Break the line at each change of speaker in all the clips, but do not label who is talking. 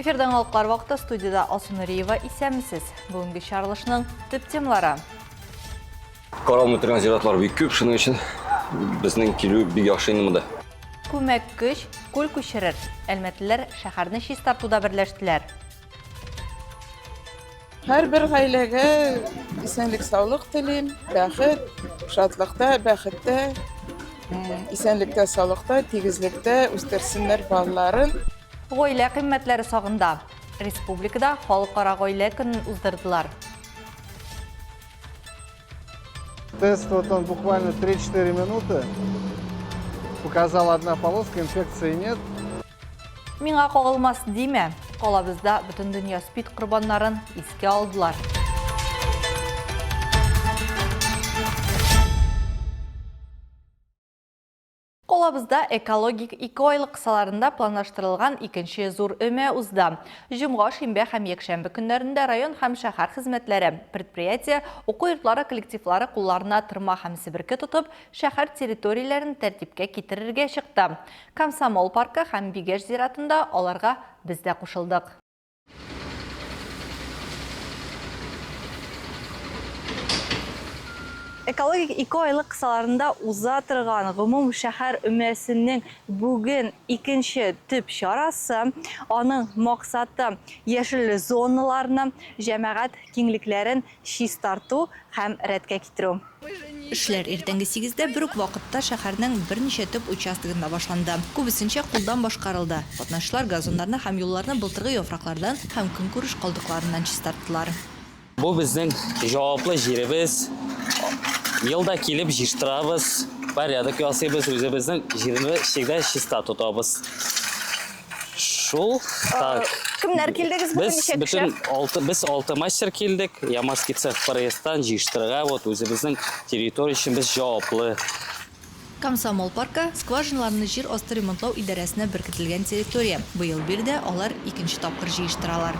Эфирда яңалыклар вакыты студиядә Алсу Нуриева исәнмесез. Бүгенге чыгарылышның төп темалары.
Каралмый торган зиратлар бик күп, шуның өчен безнең килү бик яхшы инде монда.
Күмәк көч күл күчерер. Әлмәтлеләр шәһәрне чистартуда берләштеләр.
Һәрбер гаиләгә исәнлек-саулык телим, бәхет, шатлыкта, бәхеттә, исәнлектә, саулыкта, тигезлектә үстерсеннәр балаларын.
Гаилә кыйммәтләре сагында. Республикада Халыкара гаилә көнен уздырдылар.
Тест вот он буквально 3-4 минуты. Показала одна полоска, инфекции нет.
Миңа кагылмас димә. Калабызда Бөтендөнья СПИД корбаннарын искә алдылар. Калабызда экологик икеайлык кысаларында планлаштырылган икенче зур өмә узды. Җомга, шимбә һәм якшәмбе көннәрендә район һәм шәһәр хезмәтләре, предприятие, уку йортлары коллективлары кулларына тырма һәм себерке тотып, шәһәр территорияләрен тәртипкә китерергә чыкты. Комсомол паркы һәм Бигәш зиратында аларга без дә кушылдык. Экологик икеайлык кысаларында уза торган гомум шәһәр өмәсенең бүген икенче төп чарасы. Аның максаты, яшел зоналарны, җәмәгать киңлекләрен чистарту һәм рәткә китерү. Эшләр иртәнге сигездә бер үк вакытта шәһәрнең берничә төп участогында башланды. Күбесенчә кулдан башкарылды. Катнашчылар газоннарны һәм юлларны былтыргы яфраклардан һәм көнкүреш калдыкларыннан чистарттылар.
Бу безнең җаваплы җиребез. Ел да килеп җыештырабыз, порядок ясыйбыз, үзебезнең җирне всегда чиста тотабыз. Шул. Так.
Кемнәр килдегез бүген
Без
ничә кеше?
бөтен алты, без алты мастер килдек. Ямальский цех проездан җыештырырга, вот үзебезнең территория өчен без җаваплы.
Комсомол паркы, скважиналарны җир асты ремонтлау идарәсенә беркетелгән территория. Быел биредә алар икенче тапкыр җыештыралар.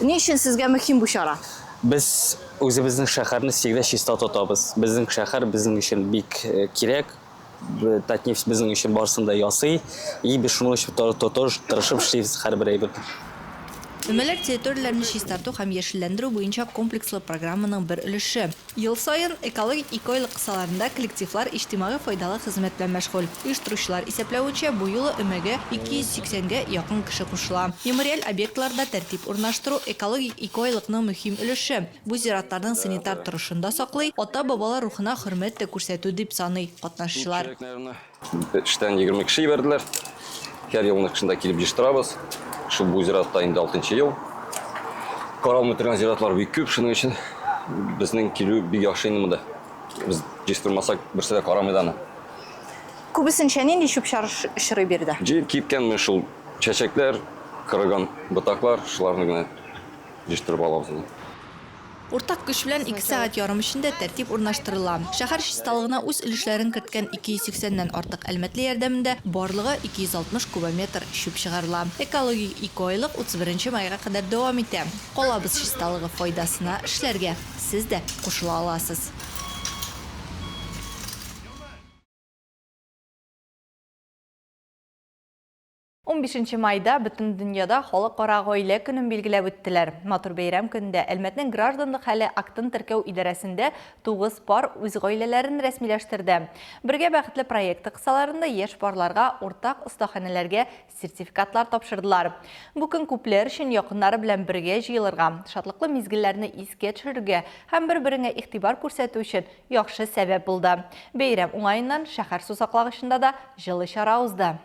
Ни өчен сезгә мөһим бу чара?
Без үзебезнең шәһәрне всегда чиста тотабыз. Безнең шәһәр безнең өчен бик кирәк. Татнефть безнең өчен барысын да ясый. И без шуның өчен тотыш, тырышып эшлибез һәрбер әйберне.
Өмәләр территорияләрне чистарту һәм яшелләндерү буенча комплекслы программаның бер өлеше. Ел саен экологик икеайлык кысаларында коллективлар иҗтимагый файдалы хезмәт белән мәшгуль. Оештыручылар исәпләвенчә, бу юлы өмәгә 280 гә якын кеше кушыла. Мемориаль объектларда тәртип урнаштыру, экологик икеайлыкның мөһим өлеше. Бу зиратларның санитар торышын да саклый, ата-бабалар рухына хөрмәт тә күрсәтү, дип саный катнашучылар.
Эштән 20 кеше җибәрделәр. Һәр елны кышында килеп җыештырабыз. Шул бу зиратта инде алтынчы ел. Каралмый торган зиратлар бик күп, шуның өчен безнең килү бик яхшы инде монда. Без җыештырмасак, берсе дә карамый да аны.
Күбесенчә нинди чүп-чар очрый биредә?
Җыеп кипкән менә шул чәчәкләр, корыган ботаклар, шуларны гына җыештырып алабыз инде.
Уртак көч белән ике сәгать ярым эчендә тәртип урнаштырыла. Шәһәр чисталыгына үз өлешләрен керткән 280 нән артык әлмәтле ярдәмендә барлыгы 260 кубометр чүп чыгарыла. Экологик икеайлык 31 нче майга кадәр дәвам итә. Калабыз чисталыгы файдасына эшләргә сез дә кушыла аласыз. Унбишенче майда бөтен дөньяда Халыкара гаилә көнен билгеләп үттеләр. Матур бәйрәм көнендә Әлмәтнең гражданлык хәле актын теркәү идарәсендә тугыз пар үз гаиләләрен рәсмиләштерде. Бергә бәхетле проекты кысаларында яшь парларга уртак остаханәләргә сертификатлар тапшырдылар. Бу көн күпләр өчен якыннары белән бергә җыелырга, шатлыклы мизгелләрне искә төшерергә һәм бер-береңә игътибар күрсәтү өчен яхшы сәбәп булды. Бәйрәм уңаеннан шәһәр сусаклагычында да җылы чара узды.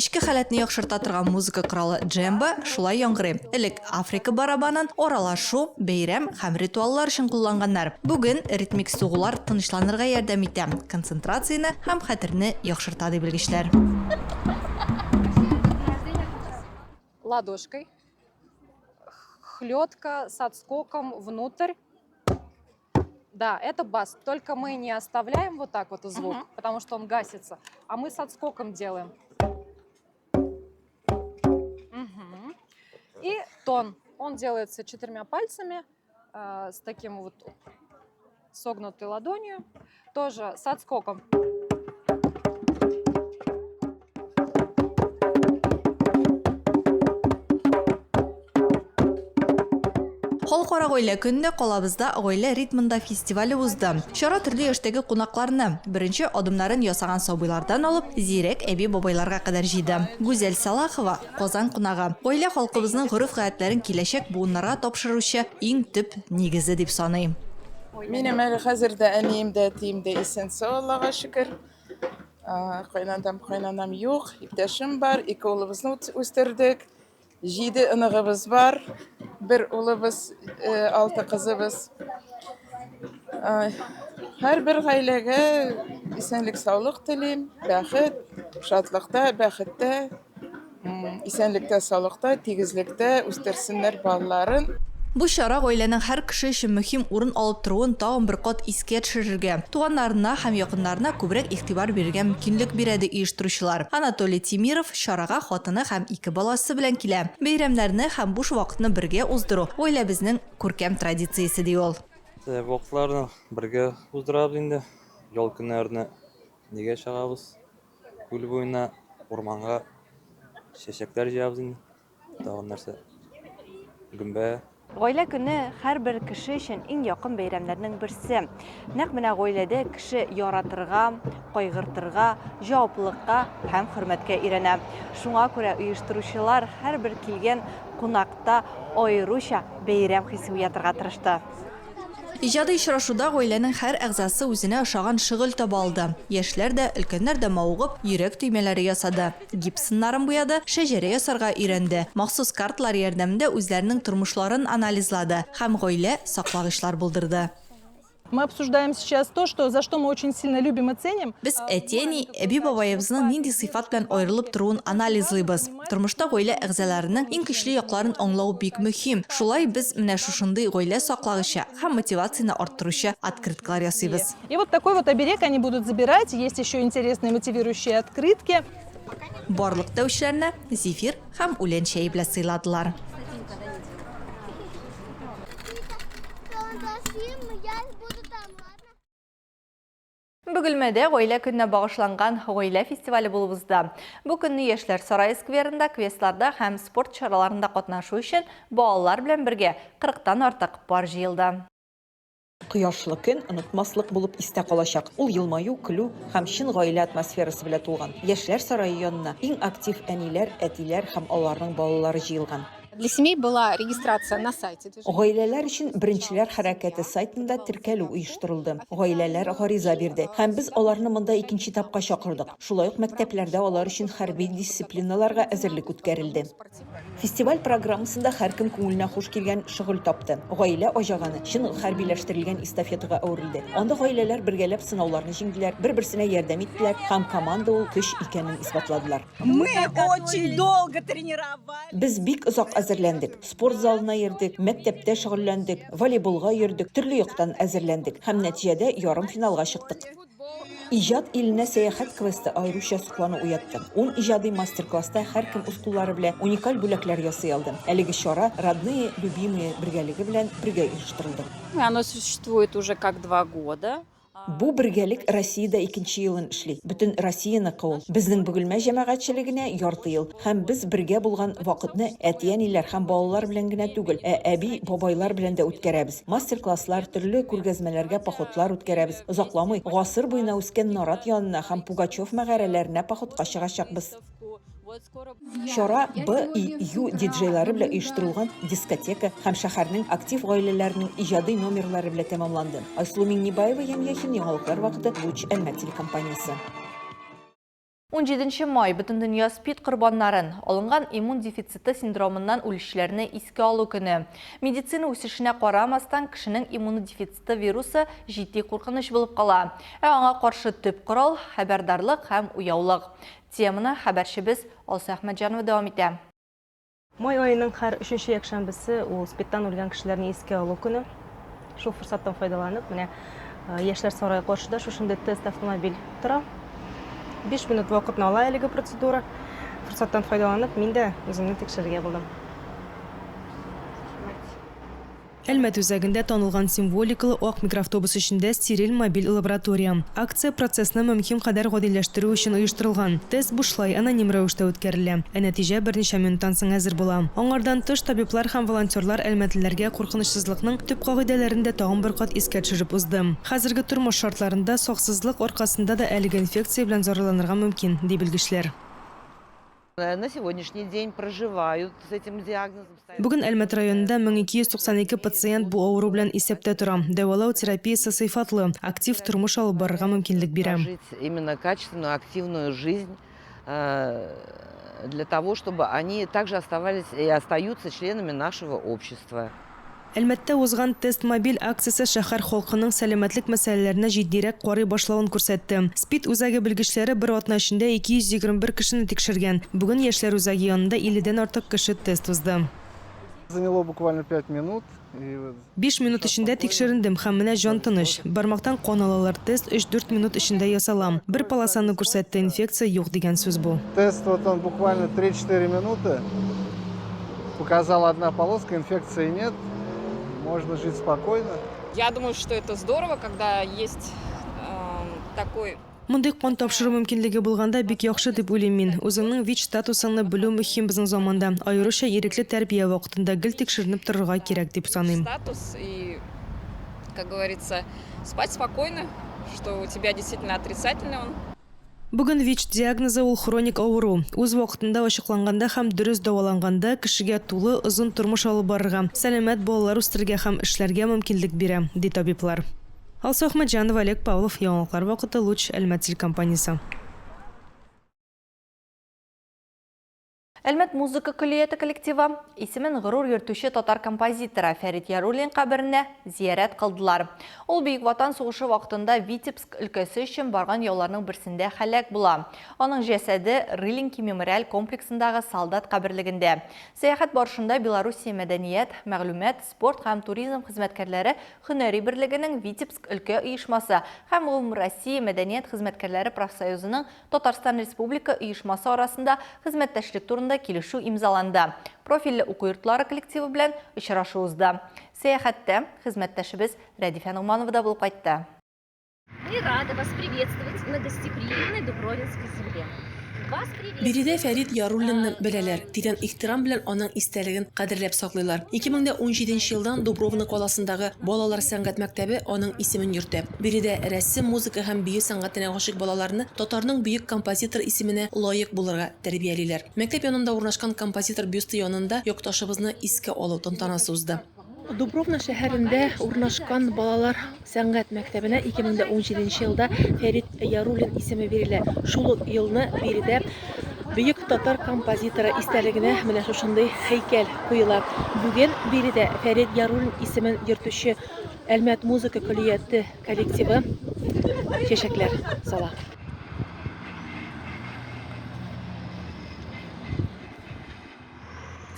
Эчке халәтне яхшырта торган музыка коралы джемба шулай яңгырый. Элек Африка барабанын аралашу, бәйрәм һәм ритуаллар өчен кулланганнар. Бүген ритмик сугулар тынычланырга ярдәм итә, концентрацияне һәм хәтерне яхшырта, ди белгечләр.
Ладошкой. Хлетка с отскоком внутрь. Да, это бас. Только мы не оставляем вот так вот звук, потому что он гасится, а мы с отскоком делаем. Мгм. И тон. Он делается четырьмя пальцами, с таким вот согнутой ладонью, тоже с отскоком.
Халыкара гаилә көнендә калабызда Гаилә ритмында фестивале узды. Чара төрле яшьтәге кунакларны, беренче адымнарын ясаган сабыйлардан алып, зирәк әби-бабайларга кадәр җыйды. Гүзәл Салахова, Казан кунагы. Гаилә халкыбызның гореф-гадәтләрен киләчәк буыннарга тапшыручы иң төп нигезе дип саный.
Минем әле хәзер дә әнием дә, әтием дә исән-сау, Аллага шөкер. Кайнатам, кайнанам юк, иптәшем бар, ике улыбызны үстердек. Җиде оныгыбыз бар, бер улыбыз, алты кызыбыз. Һәрбер гаиләгә исәнлек-саулык телим, бәхет, шатлыкта, бәхеттә. Исәнлектә, саулыкта, тигезлектә үстерсеннәр балаларын.
Бу чара гаиләнең һәр кеше өчен мөһим урын алып торуын тагын бер кат искә төшерергә, туганнарына һәм якыннарына күбрәк игътибар бирергә мөмкинлек бирә, ди оештыручылар. Анатолий Тимиров чарага хатыны һәм ике баласы белән килә. Бәйрәмнәрне һәм буш вакытны бергә уздыру, гаиләбезнең күркәм традициясе, ди ул.
Вакытларны бергә уздырабыз инде. Ял көннәрне нигә чыгабыз? Күл буена, урманга чәчәкләр җыябыз инде. Тагын нәрсә? Гөмбә.
Гаилә көне һәрбер кеше өчен иң якын бәйрәмнәрнең берсе. Нәкъ менә гаиләдә кеше яратырга, кайгыртырга, җаваплылыкка һәм хөрмәткә өйрәнә. Шуңа күрә оештыручылар һәрбер килгән кунакта аеруча бәйрәм хисе уятырга тырышты. Иҗади очрашуда гаиләнең һәр әгъзасы үзенә ошаган шөгыль таба алды. Яшьләр дә, өлкәннәр дә мавыгып, йөрәк төймәләре ясады, гипс сыннарын буяды, шәҗәрә ясарга өйрәнде, махсус карталар ярдәмендә үзләренең тормышларын анализлады һәм гаилә саклагычлар булдырды.
Мы обсуждаем сейчас то, что, за что мы очень сильно любим и ценим.
Без әти-әни, әби-бабаебызның нинди сыйфат белән аерылып торуын анализлыйбыз. Тормышта гаилә әгъзаларының иң көчле якларын аңлау бик мөһим. Шулай без менә шушындый гаилә саклагычы һәм мотивацияне арттыручы открыткалар ясыйбыз.
И вот такой вот оберег они будут забирать. Есть еще интересные мотивирующие открытки.
Барлык теләүчеләрне зефир һәм үлән чәе белән сыйладылар. Бөгелмәдә Гаилә көненә багышланган Гаилә фестивале булып узды. Бу көнне Яшьләр сарае скверында квестларда һәм спорт чараларында катнашу өчен балалар белән бергә кырыктан артык пар җыелды.
Кояшлы көн онытмаслык булып истә калачак. Ул елмаю, көлү һәм чын гаилә атмосферасы белән тулган. Яшьләр сарае янына иң актив әниләр, әтиләр һәм аларның балалары җыелган.
Для семей была регистрация на сайте движения.
Гаиләләр өчен Беренчеләр хәрәкәте сайтында теркәлү оештырылды. Гаиләләр гариза бирде һәм без аларны монда икенче этапка чакырдык. Шулай ук мәктәпләрдә алар өчен хәрби дисциплиналарга әзерлек үткәрелде. Фестиваль программасында һәркем күңеленә хуш килгән шөгыль тапты. Гаилә аҗаганы чын хәрбиләштерелгән эстафетага әверелде. Анда гаиләләр бергәләп сынауларны җиңделәр, бер-берсенә ярдәм иттеләр һәм команда ул көч икәнен исбатладылар.
Мы очень долго тренировались.
Без бик озак әзерләндек. Спорт залына йөрдек, мәктәптә шөгыльләндек, волейболга йөрдек, төрле яктан әзерләндек һәм нәтиҗәдә ярымфиналга чыктык. Иҗат иленә сәяхәт квесты аеруча соклану уятты. Ун иҗади мастер-класста һәркем үз куллары белән уникаль бүләкләр ясый алды. Әлеге чара Родные, любимые бергәлеге белән бергә оештырылды.
Оно существует уже как два года.
Бу бергәлек Россиядә икенче елын эшли. Бөтен Россияныкы ул. Безнең Бөгелмә җәмәгатьчелегенә ярты ел. Һәм без бергә булган вакытны әти-әниләр һәм балалар белән генә түгел, ә әби, бабайлар белән дә үткәрәбез. Мастер-класслар, төрле күргәзмәләргә походлар үткәрәбез. Озакламый гасыр буена үскән нарат янына һәм Пугачев мәгарәләренә походка чыгачакбыз. Чара BEU диджейлары белән оештырылган дискотека һәм шәһәрнең актив гаиләләренең иҗади номерлары белән тәмамланды. Айсылу Миңнебаева, Ян Яхин, Яңалыклар вакыты, Луч, Әлмәт телекомпаниясе.
Унҗиденче май, Бөтендөнья СПИД корбаннарын, алынган иммун дефициты синдромыннан үлүчеләрне искә алу көне. Медицина үсешенә карамастан, кешенең иммунодефициты вирусы җитди куркыныч булып кала. Ә аңа каршы төп корал, хәбәрдарлык һәм уяулык. Теманы хәбәрчебез Алсу Әхмәтҗанова дәвам итә.
Май аеның һәр өченче якшәмбесе ул СПИДтан үлгән кешеләрне искә алу көне. Шул форсаттан файдаланып, менә Яшьләр сарае каршыда шушындый тест автомобиль тора. 5 минут вакытны ала әлеге процедура. Форсаттан файдаланып, мин дә үземне тикшерергә булдым.
Әлмәт үзәгендә танылган символикалы ак микроавтобус эчендә стериль мобиль лаборатория. Акция процессны мөмкин кадәр гадиләштерү өчен оештырылган. Тест бушлай, аноним рәвештә үткәрелә, ә нәтиҗә берничә минуттан соң әзер була. Аңардан тыш, табиблар һәм волонтерлар әлмәтлеләргә куркынычсызлыкның төп кагыйдәләрен дә тагын бер кат искә төшереп узды. Хәзерге тормыш шартларында саксызлык аркасында да әлеге инфекция белән зарарланырга мөмкин, ди белгечләр.
На сегодняшний день проживают с этим диагнозом.
Бүген Әлмәт районында 1292 пациент бу авыру белән исәптә тора. Дәвалау терапиясе сыйфатлы, актив тормыш алып барырга мөмкинлек бирә.
Прожить именно качественную, активную жизнь для того, чтобы они также оставались и остаются членами нашего общества.
Әлмәттә узган Тест-мобиль акциясе шәһәр халкының сәламәтлек мәсьәләләренә җитдирәк карый башлавын күрсәтте. СПИД үзәге белгечләре бер атна эчендә 221 кешене тикшергән. Бүген Яшьләр үзәге янында илледән артык кеше тест узды.
Заняло буквально пять минут и.
Биш минут эчендә тикшерендем һәм менә җан тыныч. Бармактан кан алалар, тест өч-дүрт минут эчендә ясала. Бер полосаны күрсәтте, инфекция юк дигән сүз бу.
Тест вот он буквально три-четыре минуты. Показала одна полоска, инфекции нет, можно жить спокойно.
Я думаю, что это здорово, когда есть такой.
Мондый кан тапшыру мөмкинлеге булганда бик яхшы дип уйлыйм мин. Үзеңнең ВИЧ статусыңны белү мөһим безнең заманда, аеруча ирекле тәрбия вакытында гел тикшеренеп торырга кирәк дип саныйм.
Статус и, как говорится, спать спокойно, что у тебя действительно отрицательный он.
Бүген ВИЧ диагнозы ул хроник авыру. Үз вакытында ачыкланганда һәм дөрес дәваланганда кешегә тулы, озын тормыш алып барырга, сәламәт балалар үстерергә һәм эшләргә мөмкинлек бирә, ди табиблар. Алсу Әхмәтҗанова, Олег Павлов, Яңалыклар вакыты, Луч, Әлмәт телекомпаниясе.
Әлмәт музыка көллияте коллективы исемен горур йөртүче татар композиторы Фәрит Яруллин каберенә зиярәт кылдылар. Ул Бөек Ватан сугышы вакытында Витебск өлкәсе өчен барган яуларның берсендә һәлак була. Аның җәсәде Рылинки мемориаль комплексындагы солдат каберлегендә. Сәяхәт барышында Белоруссия мәдәният, мәгълүмат, спорт һәм туризм хезмәткәрләре һөнәри берлегенең Витебск өлкә оешмасы һәм Гомумроссия мәдәният хезмәткәрләре профсоюзының Татарстан Республика оешмасы арасында хезмәттәшлек турында килешү имзаланды. Профильле уку йортлары коллективы белән очрашу узды. Сәяхәттә хезмәттәшебез Рәдифә Ногманова да булып кайтты.
Мы рады вас приветствовать на гостеприимной Дубровинской земле. Вас приветствует.
Биредә Фәрит Яруллинны беләләр, тирән ихтирам белән аның истәлеген кадерләп саклыйлар. 2017 елдан Дубровна каласындагы балалар сәнгать мәктәбе аның исемен йөртә. Биредә рәсем, музыка һәм бию сәнгатенә гашыйк балаларны татарның бөек композитор исеменә лаек булырга тәрбиялиләр. Мәктәп янында урнашкан композитор бюсты янында якташыбызны искә алу тантанасы узды.
Дубровна шәһәрендә урнашкан балалар сәнгать мәктәбенә 2017 елда Фәрит Яруллин исеме бирелә. Шул ук елны биредә бөек татар композиторы истәлегенә менә шушындый һәйкәл куела. Бүген биредә Фәрит Яруллин исемен йөртүче Әлмәт музыка көллияте коллективы чәчәкләр сала.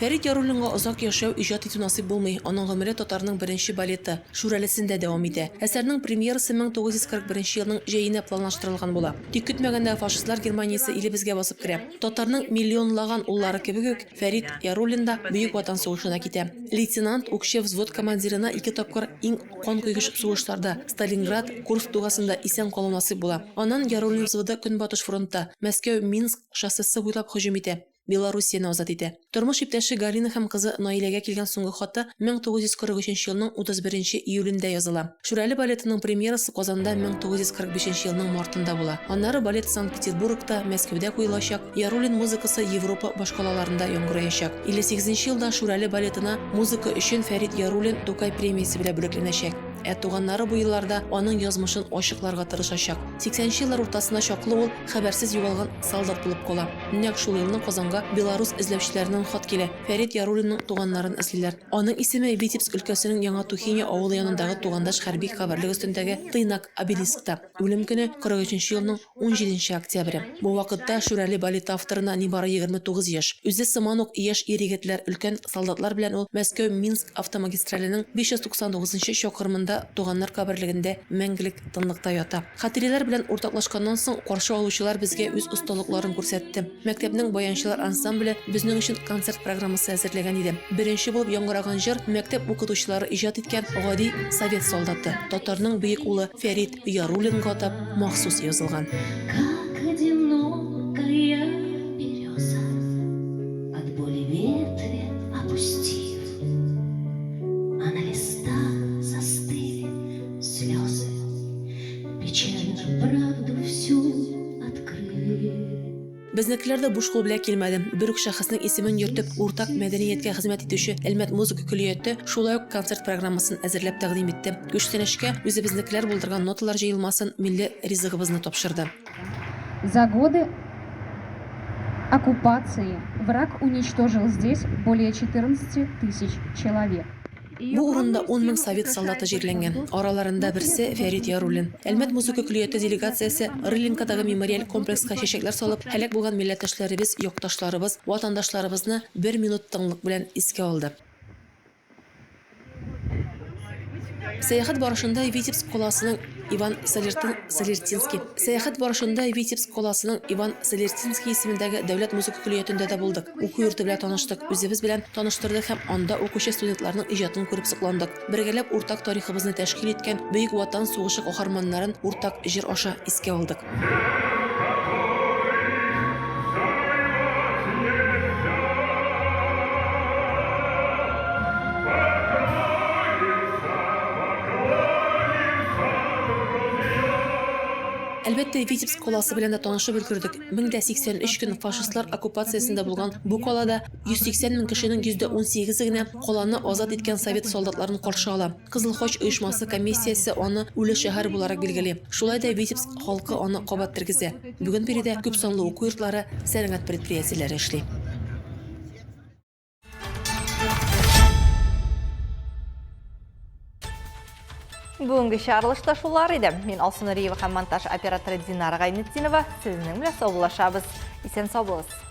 Фәрит Яруллинга озак яшәү, иҗат итү насыйп булмый. Аның гомере татарның беренче балеты, Шүрәлесендә дәвам итә. Әсәрнең премьерасы 1941 елның җәенә планлаштырылган була. Тик көтмәгәндә фашистлар Германиясе илебезгә басып керә. Татарның миллионлаган уллары кебек үк, Фәрит Яруллин да Бөек Ватан сугышына китә. Лейтенант, укчы взвод командирына ике тапкыр иң канкойгыч сугышларда, Сталинград, Курск дугасында исән калу насыйп була. Аннан Яруллин взводы Көнбатыш фронтта, Мәскәү-Минск шоссесы буйлап һөҗүм итә. Белоруссияне азат итә. Тормыш иптәше Галина һәм кызы Наиләгә килгән соңгы хаты 1943 елның 31 июлендә языла. Шүрәле балетының премьерасы Казанда 1945 елның мартында була. Аннары балет Санкт-Петербургта, Мәскәүдә куелачак, Яруллин музыкасы Европа башкалаларында яңгыраячак. 58 нче елда Шүрәле балетына музыка өчен Фәрит Яруллин Тукай премиясе белән бүләкләнәчәк. Ә туганнары бу елларда аның язмышын ачыкларга тырышачак. 80 нче еллар уртасына чаклы ул хәбәрсез югалган солдат булып кала. Нәкъ шул елны Казанга белорус эзләүчеләреннән хат килә, Фәрит Яруллинның туганнарын эзлиләр. Аның исеме Витебск өлкәсенең Яңа Тухиня авылы янындагы тугандаш хәрби каберлек өстендәге тыйнак обелискта. Үлем көне, 43 нче елның унҗиденче октябре. Бу вакытта Шүрәле балеты авторына нибары 29 яшь. Үзе сыман ук яшь ир-егетләр, өлкән солдатлар белән ул Мәскәү-Минск автомагистраленең 599 нчы чакрымында зиратында туганнар каберлегендә мәңгелек тынлыкта ята. Хатирәләр белән уртаклашканнан соң, каршы алучылар безгә үз осталыкларын күрсәтте. Мәктәпнең баянчылар ансамбле безнең өчен концерт программасы әзерләгән иде. Беренче булып яңгыраган җыр мәктәп укытучылары иҗат иткән гади совет солдаты, татарның бөек улы Фәрит Яруллинга атап махсус язылган.
Как одинокая береза, От боли ветви опустив, А на листах застыли слезы, Печально правду всю открыв.
Безнекеләр дә буш кул белән килмәде. Бер үк шәхеснең исемен йөртеп, уртак мәдәнияткә хезмәт итүче Әлмәт музыка көллияте шулай ук концерт программасын әзерләп тәкъдим итте. Күчтәнәчкә үзебезнекеләр булдырган ноталар җыелмасын, милли ризыгыбызны тапшырды.
За годы оккупации враг уничтожил здесь более 14 тысяч человек.
Бу урында 10 мең совет солдаты җирләнгән. Араларында берсе, Фәрит Яруллин. Әлмәт музыка көллияте делегациясе Рылинкадагы мемориаль комплекска чәчәкләр салып, һәлак булган милләттәшләребез, якташларыбыз, ватандашларыбызны бер минут тынлык белән искә алды. Сәяхәт барышында Витебск каласының Иван Солертин Солертинский. Сәяхәт барышында Витебск каласының Иван Солертинский исемендәге дәүләт музыка көллиятендә дә булдык. Уку йорты белән таныштык, үзебез белән таныштырдык һәм анда укучы студентларның иҗатын күреп сокландык. Бергәләп уртак тарихыбызны тәшкил иткән Бөек Ватан сугышы каһарманнарын уртак җыр аша искә алдык. Әлбәттә, Витебск каласы белән дә танышып өлгердек. 1083 көн фашистлар оккупациясендә булган бу калада 180 мең кешенең 18%-е генә каланы азат иткән совет солдатларын каршы ала. Кызыл Хач оешмасы комиссиясе аны үле шәһәр буларак билгели. Шулай да Витебск халкы аны кабат тергезә. Бүген биредә күпсанлы уку йортлары, сәнәгать предприятиеләре эшли.
Бүгенге чыгарылышта шулар иде. Мин Алсу Нуриева һәм монтаж операторы Динара Гайнетдинова сезнең белән саубуллашабыз. Исән сау булыгыз.